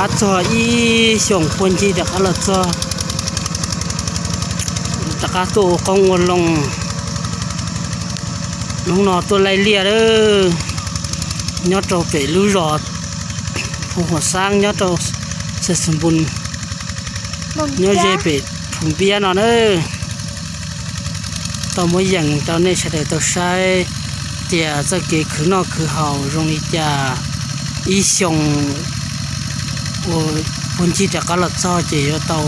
Qab txog ib xyoos puag ncig rov qab los txog, rov qab tuaj ua qoob ua loo. Hnub no tuaj laij liaj lawm, nyob rau pem lub zos Phu Huam Xab nyob rau Xais Xus Npus, nyob ze pem Phu Npiab no na. Tau muab yees rau nej sawv daws tau saib tias txoj kev khwv noj khwv haus zoo li cas. Ib xyoos uas puag ncig rov qab los txog ces yuav tau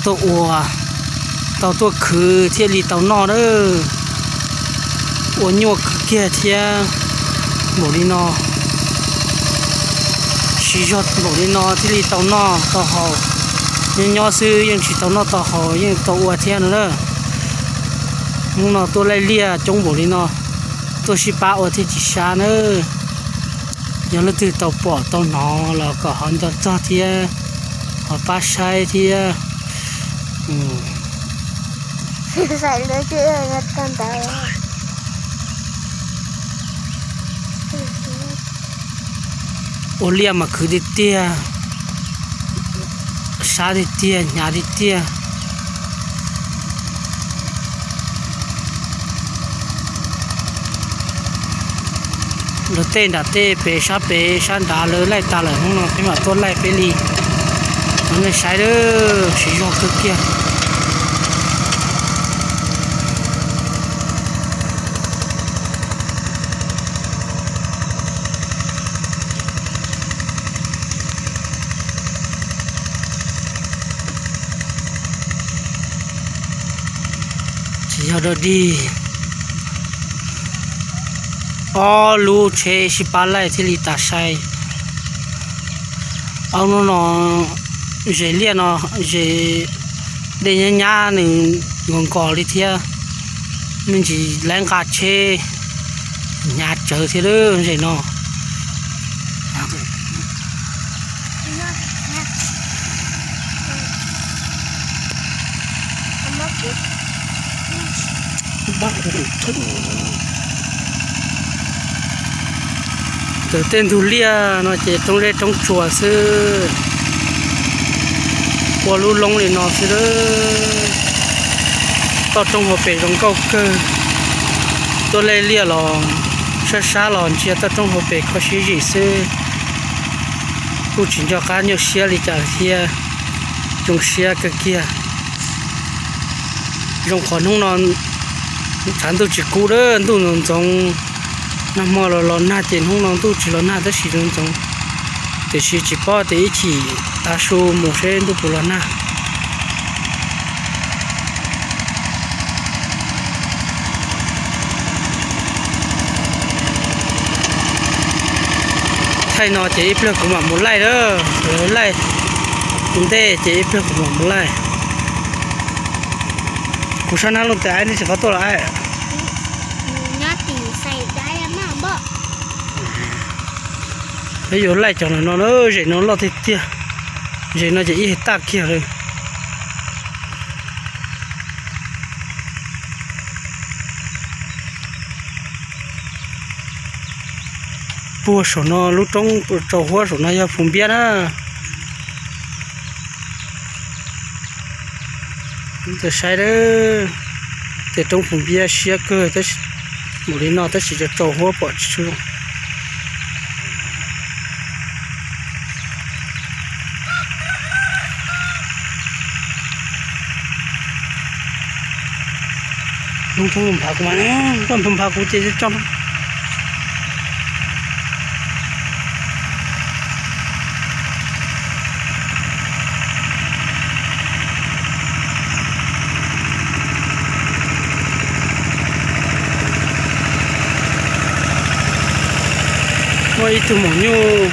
tuaj ua, tau tuaj khwv thiaj li tau noj na. Ua nyuaj kawg kiag thiab npaum li no, siv zog npaum li no thiaj li tau noj tau haus. Nyob nyob xwb yeej tsis tau noj tau haus yeej tau ua thiab no na. Hnub no tuaj laij liaj coob npaum li no, tuaj sib pab ua thiaj tsis sab na. Yog leej twg tau pom tau hnov los kom ho nco txog thiab, ho pab saib thiab. Ua liaj mas khwv tiag tiag, sab tiag tiag, hnyav tiag tiag. Lawv tej nram tej pem sab pem sab nrad lawv laij tas lawm, hnub no peb mam tuaj laij peb li. Nej saib, siv zog kawg kiag. Tsis yog dog dig, ob lub tsheb sib pab laij thiaj li tas sai. Ob hnub no zes liaj no, zes dej nyab nyab nws nkaus nkaus li thiab, me ntsis lawv nqa tsheb hnyav tsawv thiab zes no. Ntawm tej ntug liaj no ces roob zeb roob tsuas xwb, ua lub loob li no xwb. Toj roob hauv pes zoo nkauj kawg, tuaj laij liaj los sab sab los ntsia toj roob hauv pes kho siab zim xwb. Kuj tsis nco qab nyuaj siab li cas thiab, zoo siab kawg kiag. Zoo qhov hnub no tshav ntuj tsis kub, ntuj ntxoov ntxoov. Nag hmo los los nag ces hnub no ntuj tsis los nag tab sis ntxoov ntxoov. Tiam sis tsis paub tias ib chim tav su mus seb ntuj puas los nag. Thaij no ces ib pliag kuv mam mus laij lawm, laij ntej ces ib pliag kuv mam mus laij. Kuv sab nab lub tes aib neb tsis qab tuaj los aib. Peb yuav laij cov no no na, zem no loj tiag tiag. Zem no ces ib hais tag kiag li. Puag saum no lub roob tsaus huab saum no yog Phu Npiab na. Tab saib, tej roob Phu Npiab siab kawg, npaum li no tab sis tsaus huab pom tsis tshua zoo. Hnub thoob nphav kuv mas, koj nphav kuv ces tso. Muaj ib tug maum nyuj,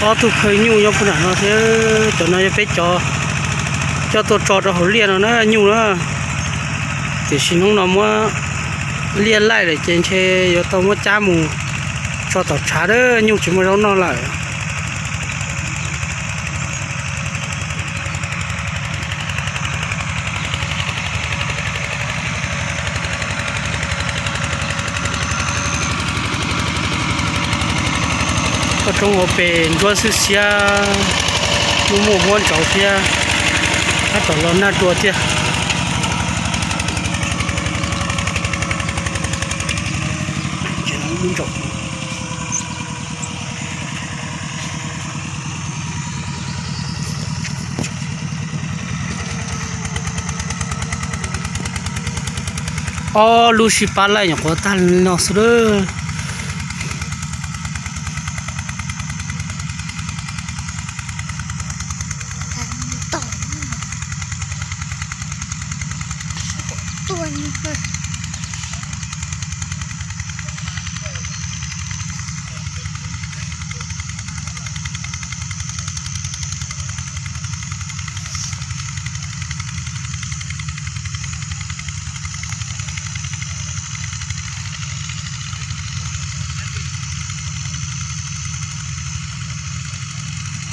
ob tug phawj nyuj nyob puag nram no thiab, cov no yog peb cov coj tuaj tso rau hauv liaj no na nyuj na. Tiam sis hnub no muab liaj laij lawm ces ntshe yuav tau muab cab mus tso tom tshav, nyuj tsis muaj zaub noj lawm. Koj roob hauv pes ntsuab xwb xiab, muaj muaj huab ntsauv thiab, tab tom los nag dua thiab. Ob lub sib pab laij nyuam qhuav tag li no xwb lawm.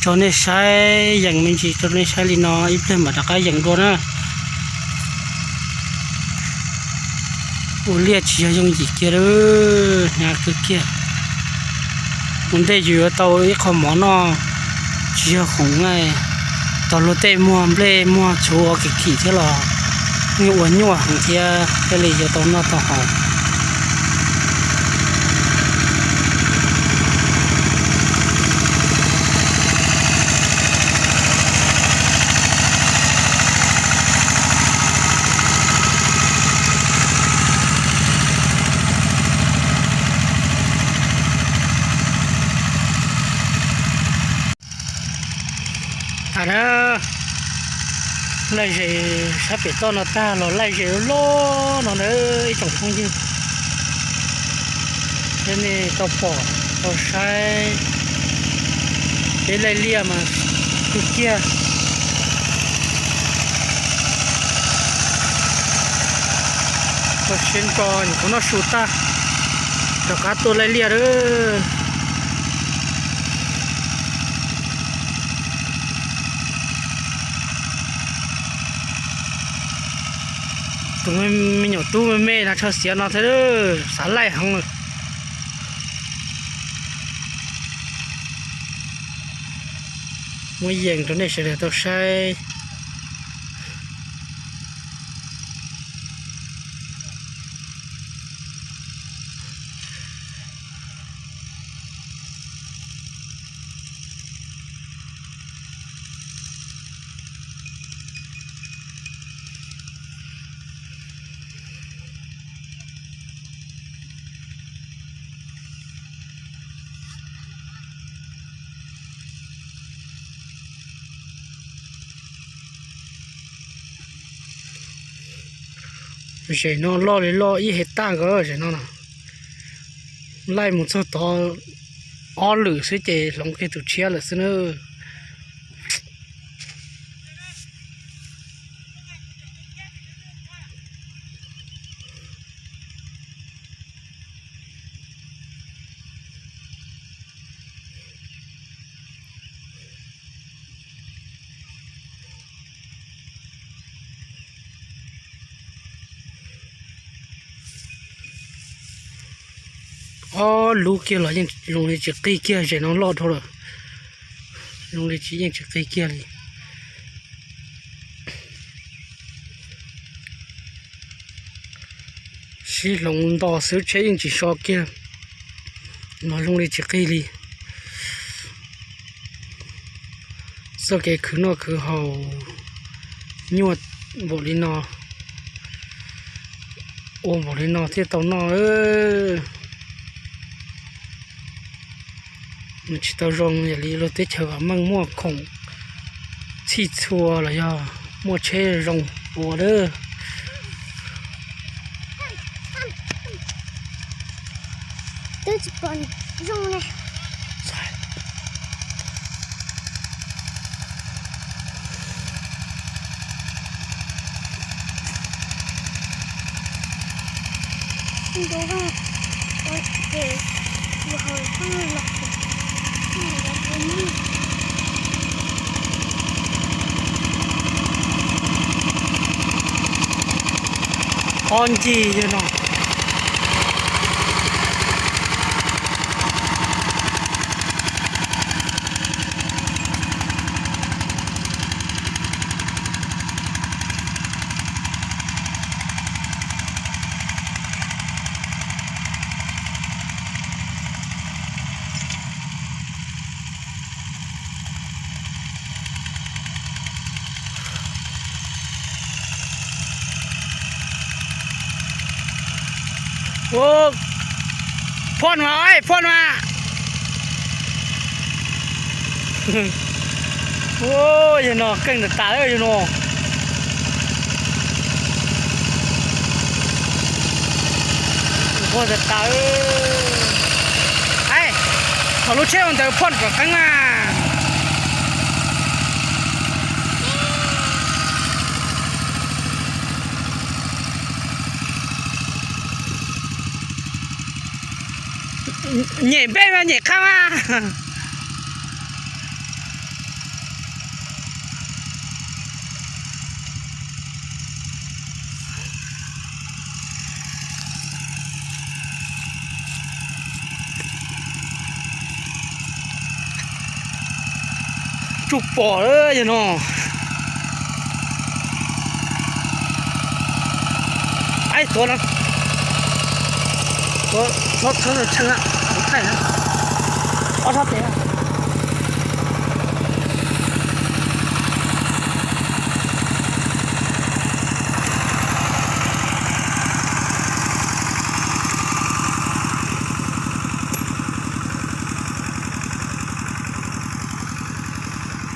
Rau nej saib yees me ntsis, rau nej saib li no ib pliag mam rov qab yees dua na. Ua liaj tsis yog yooj yim kiag, hnyav kawg kiag. Ua ntej yus yuav tau ib qho mov noj tsis yog khoom na, tog luag tej muag nplej muag txhuv ua kev kim thiab los yeej ua nyuaj heev thiab thiaj li yuav tau noj tau haus. A na, laij zes sab pem toj no tag los laij zes loj loj no na ib tsoom phooj ywg. Thiab nej tau pom tau saib peb laij liaj mas kawg kiag. Tau siab ntso nyuam qhuav noj su tag, rov qab tuaj laij liaj lawm. Tus me nyuam tub me me no tsho xiav no thiab, xav laij heev lawm. Muab yees rau nej sawv daws tau saib. Zem no loj li loj ib hej tag nkaus zem no no. Laij mus txog tod ob lwm xwb ces hloov kiag tus tshiab lawm xwb na. Ob lub kiag los yeej zoo li tsis qig kiag, zem no loj dhau lawm, zoo li tsis yeej tsis qig kiag li. Sib hloov nto xwb tsheb yeej tsis so kiag, no zoo li tsis qig li. Txoj kev khwv noj khwv haus nyuaj npaum li no, ua npaum li no thiaj tau noj. Nws tsis tau zoo yam li luag teb chaws vam meej muaj khoom txhij txhua los yog muaj tsheb zoo ua lawm. Twb tsis pom zoo ne. Ob ncig yog no. Phoj mas, phoj mas. Yog no keej tas tas yog no. Phoj tas tas. Hais, thaum lub tsheb ua ntawd phoj kom qeeb mas. Nyem npej mas nyem qhab mas. Tsuj pom lawm yog no. Aib, tuav no. Tuav, txhob tshee, kuv thaij na. Ob sab tes.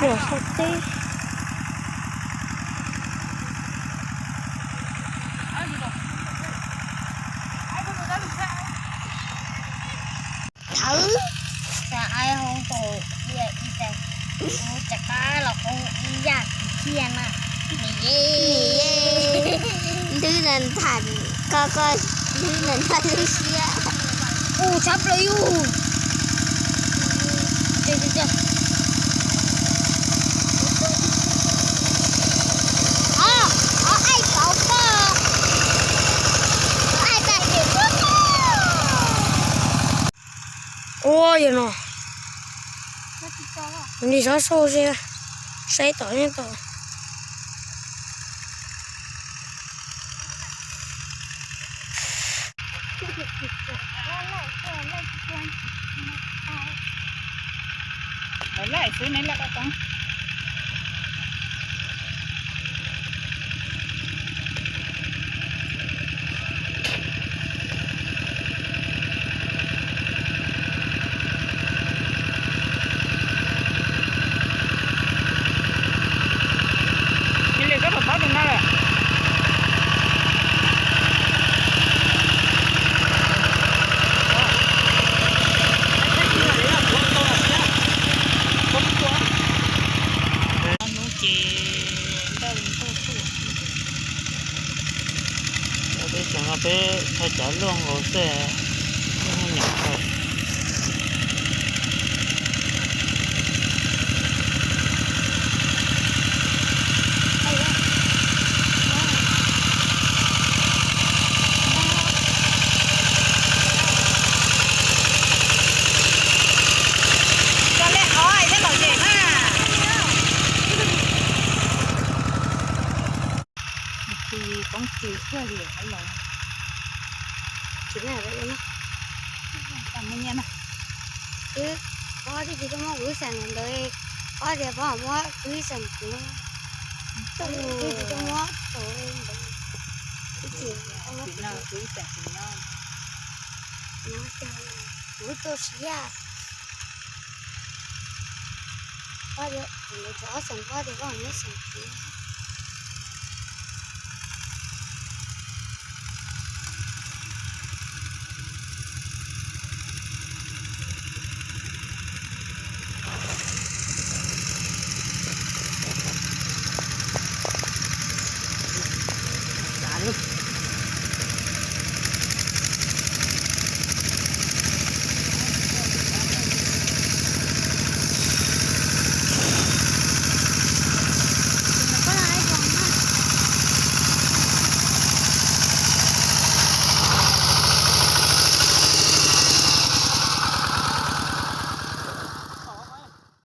Los sab teb. Thawv, xav ai hoo tus cia ib tais, kuv rov qab los hoo ib yam kwv txhiaj na. Nws ye, nws ye, nws tham ko ko, nws tham lub siab. Ub, tshab plaws yus. Aib, aib, tau koj, aib, tag kis koj. Ua yog no, nim txhob sau, saib tom nyob tom. Lawv laij xwb neb laj koj toob. Cia li koj rau pob rau no lawm. Hnub ces ntaj li ntuj tuaj. Peb tseem no peb thaij cov luaj nkaus xwb, nyuam qhuav. Cov le o thiab lom zem na. Tis poob tsis kiag li hab los. Tsis naj, tam me nyiaj na. Wb, pob twb tsis tau muab kuv ib xeem ntawd, pob tias pob muab kuv ib xeem kuv. Twb tsis tau muab tau ntawd. Twb tsis tau muab kuv ib xeem kuv no. Kuv tuaj siab. Pob tias kuv ob xeem, pob tias pob muab xeem kuv.